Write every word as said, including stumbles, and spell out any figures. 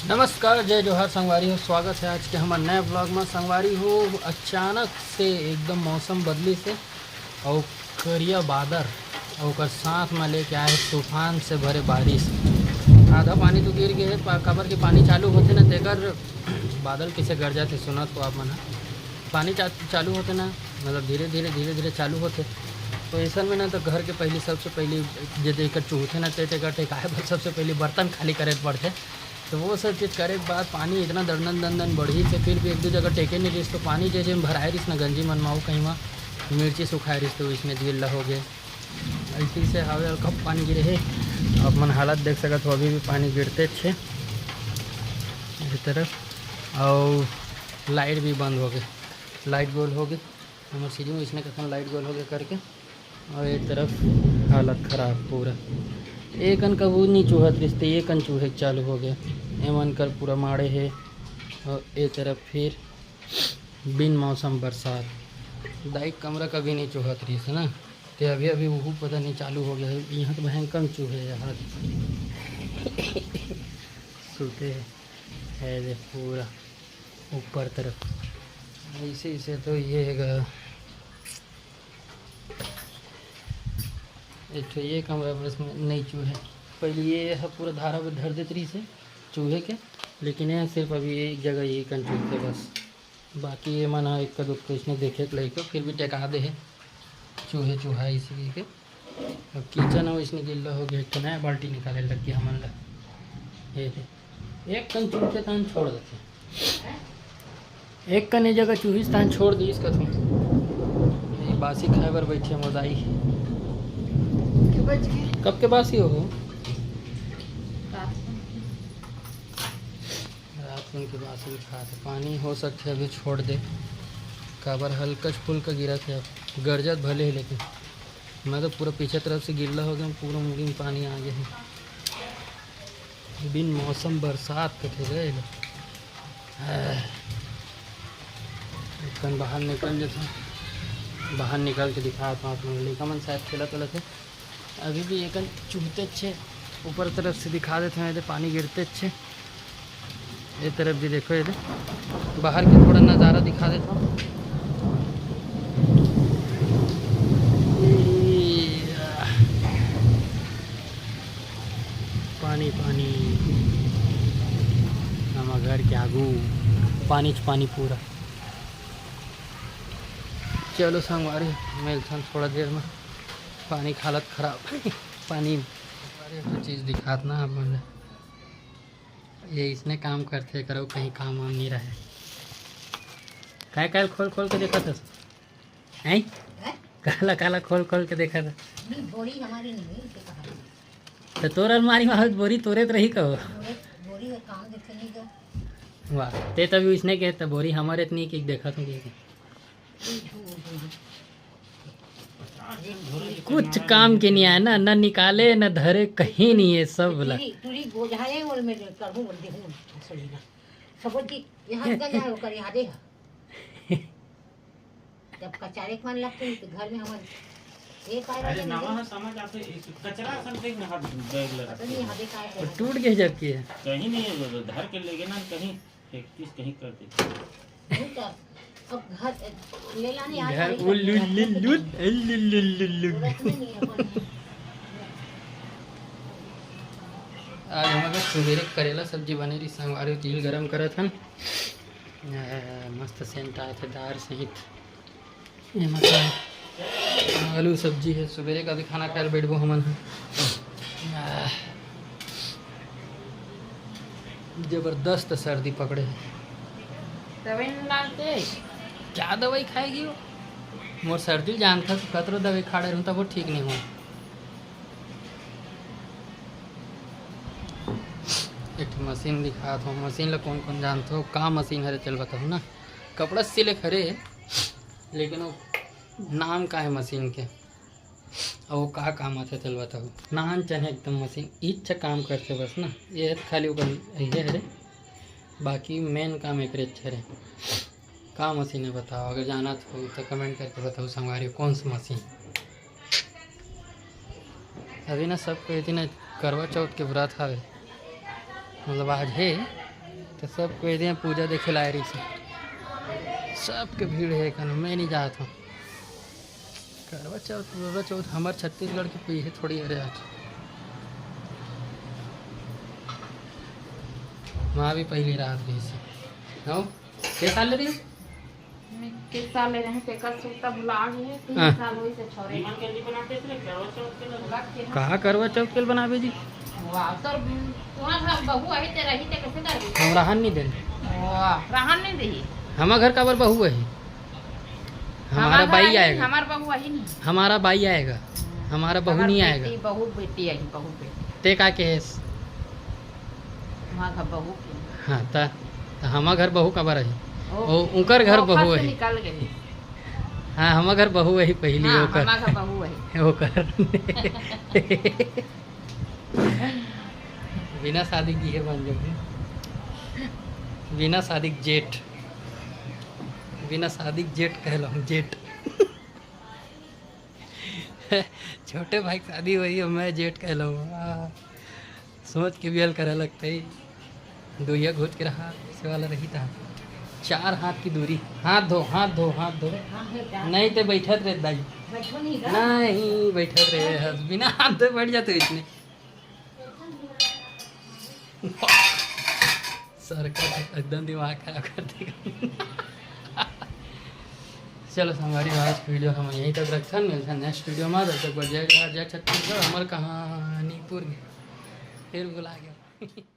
नमस्कार, जय जोहार संगवारी हो, स्वागत है आज के हमर नए vlog में। संगवारी हो, अचानक से एकदम मौसम बदलिस हे अउ करिया बादर अउ ओकर साथ में लेके आए तूफान से भरे बारिश। आधा पानी तो गिर गए हे, पा-, काबर के पानी चालू होथे ना, तेकर बादल कइसे गरजाथे सुनत हो आप मन ह। पानी चा-, चालू होथे ना, मतलब धीरे धीरे धीरे धीरे चालू होथे, तो अइसन में ना तो घर के पहली, सबसे पहली जे जेकर चूहथे ना, ते तेकर टेकाए बर सबसे पहली बर्तन खाली करे पड़थे। तो वो सब चीज़ करे के बाद पानी इतना दन दन दन बढ़िस हे, फिर भी एक दो जगह टेके नहीं रहिस, तो पानी जे जे में भराए रहिस ना गंजी मन में, वो कहीं में मिर्ची सुखाए रहिस, तो इसने गिल्ला हो गए। ऐसे ही से हवे, और कब पानी गिरे हे, आप मन हालत देख सकत हो, अभी भी पानी गिरते हे ये तरफ, और लाइट भी बंद हो गए, लाइट गोल हो गए। हमर सीढ़ी में इसने कखन लाइट गोल हो गए करके, और ये तरफ हालत खराब पूरा। एक कन कबू नहीं चूहत रिश्ते, एक कन चूहे के चालू हो गए, एमन कर पूरा माड़े हे। और ये तरफ फिर बिन मौसम बरसात, दाई कमरा कभी नहीं चूहत रहिस हे ना, ते अभी अभी वहू पता नहीं चालू हो गया है। यहाँ तो भयंकर चूहे यार, सूते है, है दे पूरा ऊपर तरफ। ऐसे ऐसे तो ये है गा। एक ठो ये कमरा बस में नहीं चूहे, पहले ये ह पूरा धारा में धर देत रहिस हे चूहे के, लेकिन ये सिर्फ अभी एक जगह यही कंट्रोल थे बस। बाकी ये मन ह एक दुख तो इसने देखे के लइक, फिर भी टेका दे हे चूहे चूहा इसी के। अब किचन हो इसने गिल्ला हो गया, एक ठो नया बाल्टी निकाले लग गया हमन ला। ये दे, एक कन चूहथे तहन छोड़ देथे, एक कन ये जगह चूहिस तहन छोड़ दीस कथों। ये बासी खाए बर बैठे मोर दाई। के बज गए? कब के बासी हो? रात को। रात कुन के बासी खात हे। पानी हो सकथे अभी छोड़ दे, काबर हल्का फुल्का गिरत हे, अब गरजत भले हे, लेकिन मैं तो पूरा पीछे तरफ से गिल्ला हो गया, पूरा मुड़ी में पानी आ गया है। बिन मौसम बरसात कथे गए ले। आह। एक कन बाहर निकल जाता, बाहर निकल के दिखात हूँ आप लोग। लइका मन शायद खेलत वेलत हे, अभी भी एक कन चूहते हे, ऊपर तरफ से दिखा देते हैं, पानी गिरते हे। ये तरफ भी देखो, ये दे, बाहर के थोड़ा नज़ारा दिखा देता हूँ। ये, पानी पानी, हमर घर के आगू पानी च पानी पूरा। चलो संगवारी, मिलथन थोड़ा देर में। पानी के हालत खराब। पानी, अरे, वो चीज़ दिखात ना आप मन, ये इसने काम करथे, करो कहीं काम वाम नहीं रहे। काय काय खोल खोल के देखत हस? हैं? हैं? काला काला खोल खोल के देखत हस? नहीं, बोरी हमारी नहीं है, इसे कहा। तो तोर अलमारी में होत बोरी तोरे तो रही कहो। बोरी, बोरी का काम देखे नहीं तो। वाह, ते तभी इसने के तो बोरी हमारे इतनी की देखत हूँ कि कुछ काम के नहीं आए ना, ना निकाले ना धरे, कहीं नहीं है सब ला। टूरी, टूरी बोझाए और मैं करहूँ बोल दे हूँ, सड़ीला। सब जी, यहाँ का ना होकर यहाँ दे। जब कचारे के मन लगते हैं तो घर में हमारे ये पाए अरे वाले नवा नहीं। है समझ आते, इस कचरा सब देख ना, हाथ बैग लगा पता नहीं यहाँ दे का है। टूट गए जब के। कहीं नहीं है, वो धर के ले गए ना कहीं। इकतीस कहीं कर दे। नहीं तो, अब घर, ले लाने आ घर जाए उल्लू तो लुल्लू, उल्लू लुल्लू। जरूरत नहीं है, अपन आज हमर घर सुबेरे करेला सब्जी बने रही, संगवारी तेल गरम करत हन। आ, मस्त सेंट आत हे दार सहित। ये मसाला, आलू सब्जी है, सुबेरे का भी खाना खाए ल बैठबो हमन ह। आह, जबरदस्त सर्दी पकड़े है। दवाई नहीं डालते? क्या दवाई खाएगी वो? मोर सर्दी जानता तो कतरो दवाई खा रहे रहूँ, तब वो ठीक नहीं हुआ। एक ठो मशीन दिखात हूँ, मशीन ला कौन कौन जानत हो, का मशीन हरे चल बताओ ना। कपड़ा सिले हरे, लेकिन वो नाम का है मशीन के, अउ वो का काम आथे तेल बताओ। नान चने एकदम मशीन इच्छा काम करथे बस ना, ये खाली ओकर ये हरे, बाकी मेन काम एकरे हरे। का मशीन है बताओ, अगर जानत हो तो कमेंट करके बताओ संगवारी, कौन सी मशीन। अभी ना सबको ये दिन करवा चौथ के व्रत हवे, मतलब आज है, तो सब कोई दे पूजा देखे लाए रहिस हे। सबके भीड़ हे, एखन मैं नहीं जात हूँ। करवा चौथ, करवा चौथ हमर छत्तीसगढ़ के पीछे थोड़ी हरे आज। वहाँ भी पहली रात रहिस हे। हो? के साल ले रही? मैं के साल ले रहे, तेकर सुरता भुला गए, तीन हाँ। साल होई से छोरे। कहाँ करवा चौथ के बनाबे जी? वाह, तोर, तोहार घर बहू अही ते रही ते कैसे करबे? हम रहन नहीं देन। वाह, रहन नहीं देही। हमार घर काबर बहू अही? हमारा बाई आएगा। हमार बहू अही नहीं। हमारा बाई आएगा, हमारा बहू नहीं आएगा। बहू बेटी अही, बहू बेटी। ते का कहेस? वहाँ घर बहू के। हाँ, त, त हमार घर बहू काबर अही? ओ, ओ, उनकर घर बहू अही। निकल गए। हाँ, हमार घर बहू अही पहली, हाँ, ओकर। हमार घर बहू अही। ओकर। बिना शादी किए बन जाओ। बिना शादी के जेठ। बिना शादी के जेठ कहलो हम, जेठ। छोटे भाई के शादी हुई है, मैं जेठ कहलो हूँ। आ, सोच के बियाह करे लगते ही। दुइया घोट के रहा, ऐसे वाला रही था। चार हाथ की दूरी। हाथ धो, हाथ धो, हाथ धो। नहीं तो बैठत रहे दाई। नहीं, बैठत रहे हस। बिना हाथ धोए बैठ जाते इसने। सर का एकदम दिमाग खराब कर देगा। चलो संगवारी हो, आज वीडियो हम यहीं तक रखथन। मिलथन नेक्स्ट वीडियो में। तब तक बर जय जोहार, जय छत्तीसगढ़। हमर कहानीपुर में फिर बुला गया।